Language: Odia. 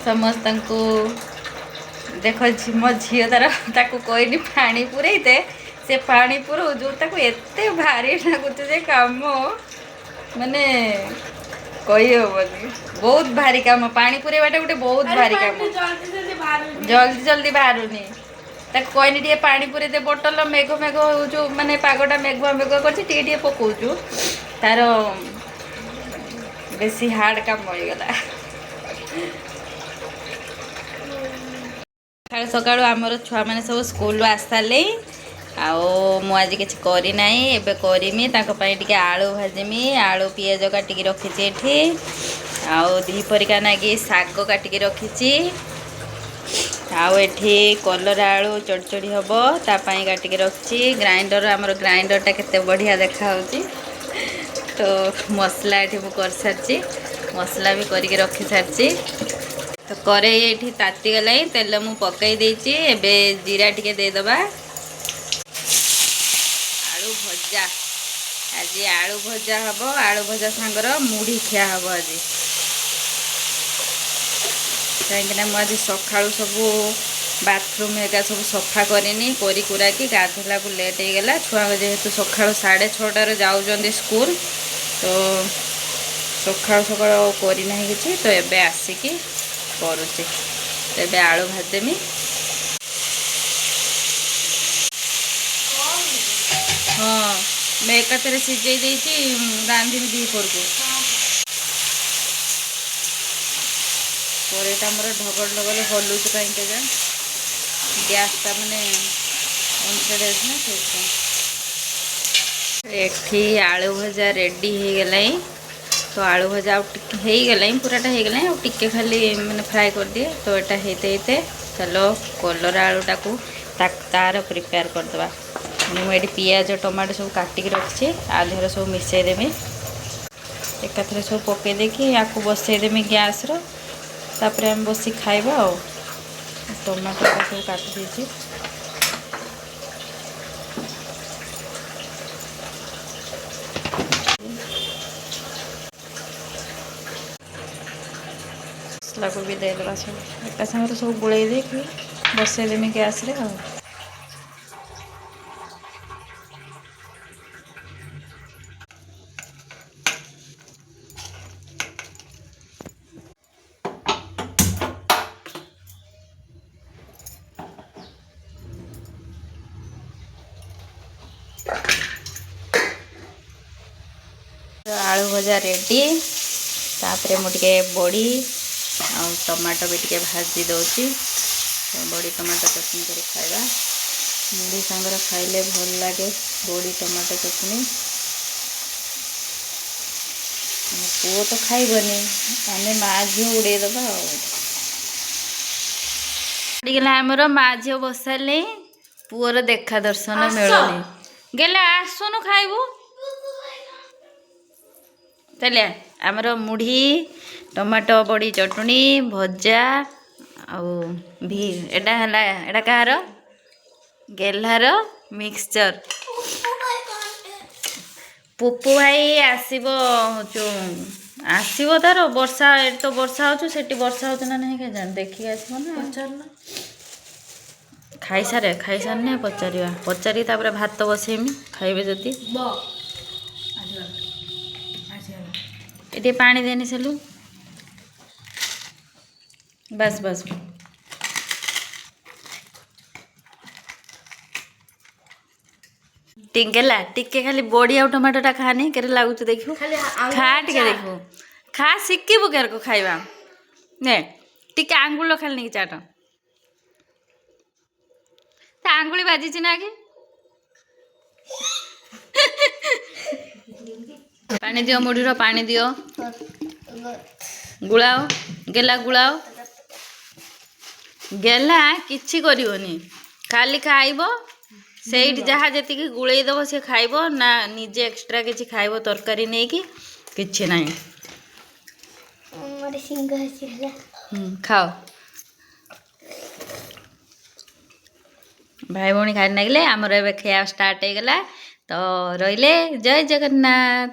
ସମସ୍ତଙ୍କୁ। ଦେଖ, ମୋ ଝିଅ ତାର, ତାକୁ କହିନି ପାଣି ପୁରେଇ ଦେ, ସେ ପାଣି ପୁରଉଛୁ। ତାକୁ ଏତେ ଭାରି ଲାଗୁଛି ଯେ କାମ ମାନେ କହିହେବନି, ବହୁତ ଭାରି କାମ। ପାଣି ପୁରେଇବାଟା ଗୋଟେ ବହୁତ ଭାରି କାମ। ଜଲ୍ଦି ଜଲ୍ଦି ବାହାରୁନି। ତାକୁ କହିନି ଟିକେ ପାଣି ପୁରେଇ ଦେ ବୋଟଲ। ମେଘ ମେଘ ହେଉଛୁ, ମାନେ ପାଗଟା ମେଘୁଆ ମେଘୁଆ କରିଛି, ଟିକେ ଟିକେ ପକଉଛୁ। ତାର ବେଶୀ ହାର୍ଡ଼ କାମ ହେଇଗଲା। ସକାଳୁ ସକାଳୁ ଆମର ଛୁଆମାନେ ସବୁ ସ୍କୁଲରୁ ଆସିସାରିଲେ, ଆଉ ମୁଁ ଆଜି କିଛି କରିନାହିଁ, ଏବେ କରିମି। ତାଙ୍କ ପାଇଁ ଟିକେ ଆଳୁ ଭାଜିମି। ଆଳୁ ପିଆଜ କାଟିକି ରଖିଛି ଏଠି, ଆଉ ଦ୍ୱିପହରିକା ନାଗି ଶାଗ କାଟିକି ରଖିଛି, ଆଉ ଏଠି କଲରା ଆଳୁ ଚଡ଼ଚଡ଼ି ହେବ, ତା ପାଇଁ କାଟିକି ରଖିଛି। ଗ୍ରାଇଣ୍ଡର, ଆମର ଗ୍ରାଇଣ୍ଡରଟା କେତେ ବଢ଼ିଆ ଦେଖାହେଉଛି। ତ ମସଲା ଏଠି ମୁଁ କରିସାରିଛି, ମସଲା ବି କରିକି ରଖିସାରିଛି। ତ କରେଇ ଏଠି ତାତିଗଲାଣି, ତେଲ ମୁଁ ପକାଇ ଦେଇଛି, ଏବେ ଜିରା ଟିକେ ଦେଇଦେବା। ଆଳୁ ଭଜା, ଆଜି ଆଳୁ ଭଜା ହେବ। ଆଳୁ ଭଜା ସାଙ୍ଗର ମୁଢ଼ି ଖିଆ ହେବ ଆଜି, କାହିଁକିନା ମୁଁ ଆଜି ସକାଳୁ ସବୁ ବାଥରୁମ୍ ହେରିକା ସବୁ ସଫା କରିନି। କରି କୁରାକି ଗାଧୋଇଲାକୁ ଲେଟ୍ ହେଇଗଲା। ଛୁଆଙ୍କ ଯେହେତୁ ସକାଳୁ 6:30ରେ ଯାଉଛନ୍ତି ସ୍କୁଲ, ତ ସକାଳୁ ସକାଳୁ ଆଉ କରିନାହିଁ କିଛି। ତ ଏବେ ଆସିକି କରୁଛି। ତ ଏବେ ଆଳୁ ଭାଜିଦେମି। ହଁ, ମୁଁ ଏକାଥରେ ସିଝେଇ ଦେଇଛି, ରାନ୍ଧିବି ଦ୍ୱିପହରକୁ। କରେଇଟା ଆମର ଢଗଲ ଢଗଲ ହଲୁଛି କାହିଁକି କେଜାଣି? ଗ୍ୟାସ୍ଟା ମାନେ ଅନସେଡ଼ ଅଛି ନା, ସେଇଥିପାଇଁ। ଏଠି ଆଳୁ ଭଜା ରେଡ଼ି ହେଇଗଲାଣି। ତ ଆଳୁ ଭଜା ଆଉ ଟିକେ ହେଇଗଲାଣି, ପୁରାଟା ହେଇଗଲାଣି, ଆଉ ଟିକେ ଖାଲି ମାନେ ଫ୍ରାଏ କରିଦିଏ। ତ ଏଇଟା ହେଇତେ ହେଇତେ ଚାଲ କଲରା ଆଳୁଟାକୁ ତାର ପ୍ରିପେୟାର କରିଦେବା। ମାନେ ମୁଁ ଏଠି ପିଆଜ ଟମାଟୋ ସବୁ କାଟିକି ରଖିଛି, ଆ ଦେହରେ ସବୁ ମିଶାଇଦେମି, ଏକାଥରେ ସବୁ ପକାଇ ଦେଇକି ୟାକୁ ବସେଇଦେମି ଗ୍ୟାସ୍ର, ତାପରେ ଆମେ ବସିକି ଖାଇବା। ଆଉ ଟମାଟୋ ସବୁ କାଟି ଦେଇଛି। ମସଲାକୁ ବି ଦେଇଦେବା, ସବୁ ଏକା ସାଙ୍ଗରେ ସବୁ ଗୋଳେଇ ଦେଇକି ବସେଇଦେମି ଗ୍ୟାସ୍ରେ। ଆଉ ଆଳୁ ଭଜା ରେଡ଼ି। ତାପରେ ମୁଁ ଟିକେ ବଡ଼ି ଆଉ ଟମାଟୋ ବି ଟିକେ ଭାଜି ଦେଉଛି। ବଡ଼ି ଟମାଟୋ ଚଟଣି କରି ଖାଇବା। ମୁଢ଼ି ସାଙ୍ଗରେ ଖାଇଲେ ଭଲ ଲାଗେ ବଡ଼ି ଟମାଟୋ ଚଟଣି। ଆମ ପୁଅ ତ ଖାଇବନି, ଆମେ ମା ଝିଅ ଉଡ଼େଇଦେବା। ଆଉ ପଡ଼ିଗଲା, ଆମର ମା ଝିଅ ବସାଲେ, ପୁଅର ଦେଖା ଦର୍ଶନ ମିଳୁନି। ଗେଲା, ଆସୁନୁ ଖାଇବୁ। ଚାଲିଆ। ଆମର ମୁଢ଼ି ଟମାଟୋ ବଡ଼ି ଚଟଣି, ଭଜା ଆଉ ଭି ଏଇଟା ହେଲା, ଏଇଟା କାହାର? ଗେହ୍ଲାର ମିକ୍ସଚର। ପୁପୁ ଭାଇ ଆସିବ, ଯେଉଁ ଆସିବ ତାର ବର୍ଷା, ଏଠି ତ ବର୍ଷା ହେଉଛି, ସେଠି ବର୍ଷା ହେଉଛି ନା ନାହିଁ କେଜାଣି, ଦେଖିକି ଆସିବ ନା। ପଚାରୁନ। ଖାଇସାରେ, ଖାଇସାରିନେ ପଚାରିବା। ପଚାରି ତାପରେ ଭାତ ବସେଇମି, ଖାଇବେ ଯଦି। ବ ଆସିଗଲା, ଆସିଗଲା। ଏ ଟିକେ ପାଣି ଦେନି ସେଲୁ। ବାସ୍ ବାସ୍। ଟିଙ୍ଗେଲା, ଟିକେ ଖାଲି ବଡ଼ି ଆଉ ଟମାଟୋଟା ଖାନି, କେରେ ଲାଗୁଛି ଦେଖିବୁ। ଖାଲି ଖା ଟିକେ, ଦେଖିବୁ, ଖା, ଶିଖିବୁ କେରକୁ ଖାଇବା। ନେ, ଟିକେ ଆଙ୍ଗୁଳ ଖାଲି ନେଇକି ଚାଟ। ତା ଆଙ୍ଗୁଳି ବାଜିଛି ନା ଆଗେ। ପାଣି ଦିଅ, ମୁଢ଼ିର ପାଣି ଦିଅ, ଗୁଳାଅ ଗେଲା, ଗୁଳାଅ ଗେଲା। କିଛି କରିବନି, ଖାଲି ଖାଇବ। ସେଇଠି ଯାହା ଯେତିକି ଗୋଳେଇ ଦେବ ସେ ଖାଇବ ନା, ନିଜେ ଏକ୍ସଟ୍ରା କିଛି ଖାଇବ ତରକାରୀ ନେଇକି, କିଛି ନାହିଁ। ମୋର ସିଂହ ଆସିଗଲା। ଖାଅ। ଭାଇ ଭଉଣୀ ଖାଇ ନାଗିଲେ। ଆମର ଏବେ ଖିଆ ଷ୍ଟାର୍ଟ ହେଇଗଲା। ତ ରହିଲେ, ଜୟ ଜଗନ୍ନାଥ।